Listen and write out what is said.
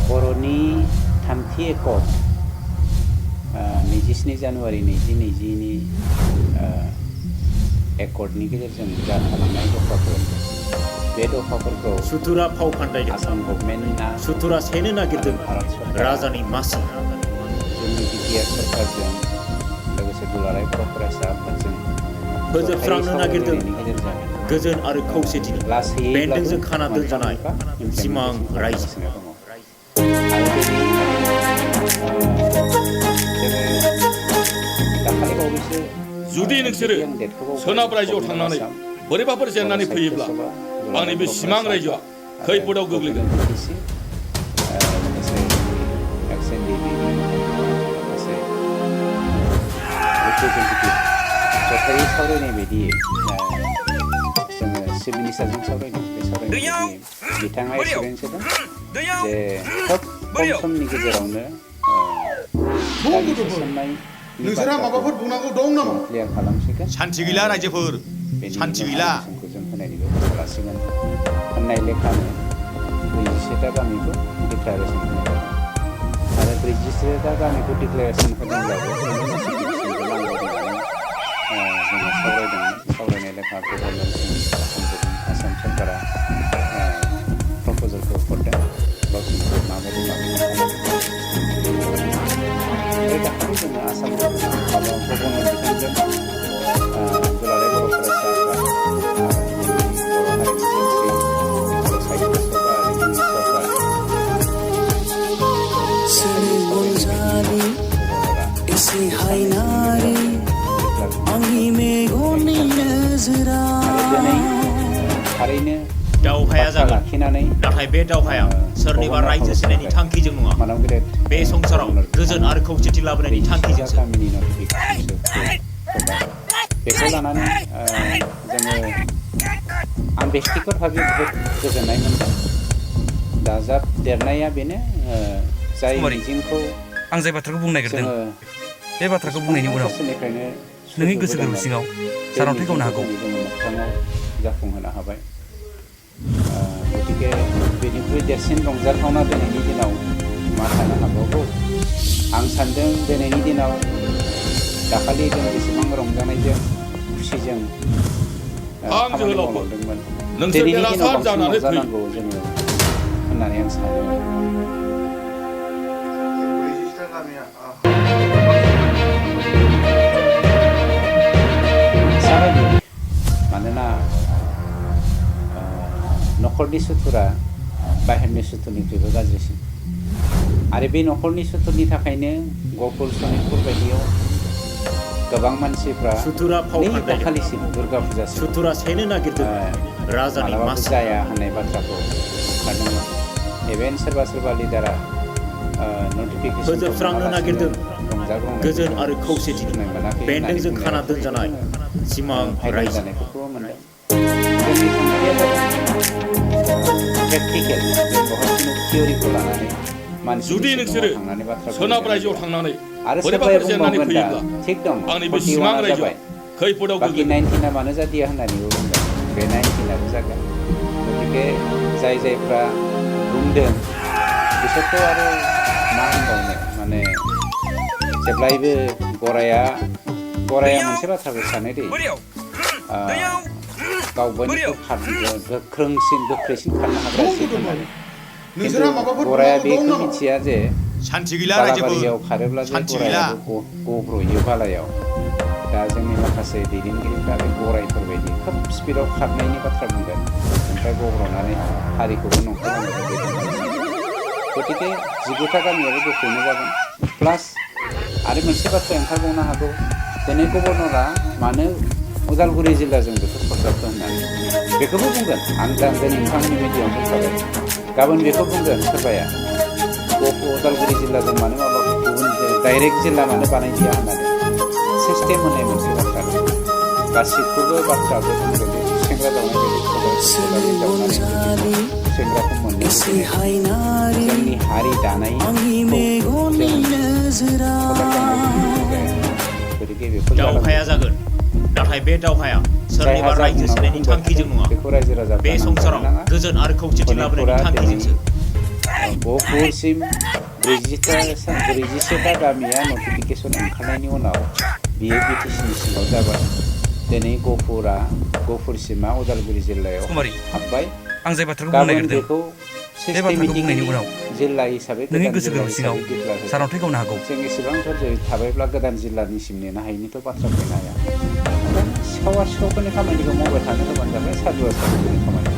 बर'नि थामथि एकट 27 जानुवारि 2020नि एकटनि गेजेरजों जाखालांनाय दफाफोर बे दफाफोरखौ सुथुरा फाव फान्दायदों आसाम गभर्नमेन्टआ सुथुरा सेनो नागिरदों राजानि मासि जोंनि बिटिआर सरकारजों लोगोसे दुलाराय बर' फरायसा आफादजों फोजोबस्रांनो नागिरदों गेजेरजों गोजोन आरो खौसेथिनि बेन्दोंजों खाना दोनजानाय सिमां रायजो जुदि नोंसोरो सोनाब रायजोआव थांनानै बोरैबाफोर जेननानै फैयोब्ला आंनि बे सिमां रायजोआ खैफोदाव गोग्लैगोन। जथायै सावरायनाय बायदि जोङो चिफ मिनिस्टारजों सावरायदों बे सावरायनाय बिथाङा एक्सपिरियेन्स होदों जे खोब खम समनि गेजेरावनो नोंसोरहा माबाफोर बुंनांगौ दं नामा? क्लियार खालामसिगोन। सान्थि गैला रायजोफोर, सान्थि गैला। जों होनायनि बेबस्था लासिगोन होननाय लेखानो 47टा गामिखौ डिक्लारेसन होनाय जादों आरो 47टा गामिखौ डिक्लारेसन होदोंब्लाबो जोङो सावरायनाय लेखा गभर्नमेन्टसिम आसाम सरकारा प्रप'जालखौ हरदों गावसोरखौ माबायदि दाखालि जोङो आसाम गभर्नर बिथांजों दुलाराय बर' फरायसा आफाद बर' हारिनि सिनस्रि बर' साहित्य सभा आरो जोंनि सरकार एसे हायनारि आंनि मेगननि नोजोरा थारैनो दावहाया जागोन नाथाय बे दावहाया सोरनिबा रायजो सेनायनि थांखिजों नङा बे संसाराव गोजोन आरो खौसेथि लाबोनायनि थांखिजोंसो बेखौ लानानै जोङो आं बेक्तिगत भाबै बहुत गोजोननाय मोनदों दाजाबदेरनाया बेनो जाय मिजिंखौ आं जाय बाथ्राखौ बुंनो नागिरदों बे बाथ्राखौ बुंनायनि उनाव नोंनि गोसो गोरबो सिङाव सारन्थाइ गावनो हागौ जाफुंहोनो हाबाय गतिके बेनिख्रुइ देरसिन रंजाथावना दिनैनि दिनाव मा थानो हाबावगौ आं सान्दों दिनैनि दिनाव दाखालि जों जेसेबां रंजानायजों खुसिजों खामानि मावलांदोंमोन दिनैनि दिनाव बांसिन रंजानांगौ जोङो होननानै आं सानो मानोना न'खरनि सुथुरा बाहेरनि सुथुरनिख्रुइबो गाज्रिसिन आरो बे न'खरनि सुथुरनि थाखायनो गकुल सनितपुर बायदियाव गोबां मानसिफ्रा नै दाखालिसिम दुर्गा फुजासिम सुथुरा सेनो नागिरदों राजानि मासि जाया होननाय बाथ्राखौ बुंखादोंमोन इभेन सोरबा लिडारा नटिफिकेसन फोजोबस्रांनो नागिरदों गोजोन आरो खौसेथिनि बेन्दोंजों खाना दोनजानाय सिमां रायजो जोंनि थांखिया जादों प्रेक्टिकेल बहायनो थियरिखौ लानानै जुदि नोंसोरो सोनाब रायजोआव थांनानै आरो बोरैबाफोर जेननानै फैयोब्ला थिग दं आंनि बे सिमां रायजोआ खैफोदाव बाखि 19 मानो जादिया होननानैबो बुंदों बे 19आबो जागोन गतिके जायफ्रा बुंदों बिसोरथ' आरो मा होनबावनो माने जेब्लायबो गराया मोनसे बाथ्राखौ सानो दे गाव बयनिख्रुइ गोख्रैसिन खारनो हाग्रासिन होननानै खिन्थु गराया बेखौ मिथिया जे बालाबारियाव खारोब्ला जे गरायाबो गब्र'यो बालायाव दा जोंनि माखासे दैदेनगिरिफ्रा बे गरायफोरबायदि खोब स्पिडआव खारनायनि बाथ्रा बुंगोन ओमफ्राय गब्र'नानै हारिखौबो नंखाय लामाजों दैदेनलांगोन गतिके 19टा गामियाबो गोख्रैनो जागोन प्लास आरो मोनसे बाथ्रा ओंखारबावनो हागौ दिनै गभर्नरा मानो उदालगुरि जिल्लाजों बेखौ सरजाबदों होननानै बेखौबो बुंगोन आं दिनै नोंथांमोननि मिडियायाव बुंखाबाय गाबोन बेखौ बुंगोन सोरबाया उदालगुरि जिल्लाजों मानो माबा गुबुन डाइरेक्ट जिल्ला मानो बानायदिया होननानै सिस्टेम होननाय मोनसे बाथ्रा गासिखौबो बाथ्राखौ बुंगोन सेंग्रा जावनाय सेंग्राखौ मोननो जोंनि हारि दानायखौ दावहाया जागोन नाथाय बे दावहाया सोरनिबा रायजो सेनायनि थांखिजों नङा बे संसाराव गोजोन आरो खौसेथि लाबोनायनि थांखिजोंसो गहपुरसिम 47टा गामिया नटिफिकेसन ओंखारनायनि उनाव बियो बिटिसिनि सिङाव जाबाय दिनै गहपुरसिमा उदालगुरि जिल्लायाव कुमारी हाबबाय आं जाय बाथ्राखौ बुंनो गाबोन नागिरदों बेखौ बे बाथ्राखौ बुंनायनि उनाव जिल्ला हिसाबै नोंनि गोदान गोसो जिल्ला गोरबो सिङाव हिसाबै डिक्लेयार होगोन। सारअन्थाइ गावनो हागौ जों एसेबां धैर्य थाबायब्ला गोदान जिल्लानिसिम नेनो हायिनिथ' बाथ्रा फैनो हाया। सिखावा सिखावफोरनि खामानिखौ मावबाय थानो होबानो जाबाय सादुआ सादुफोरनि खामानिखौ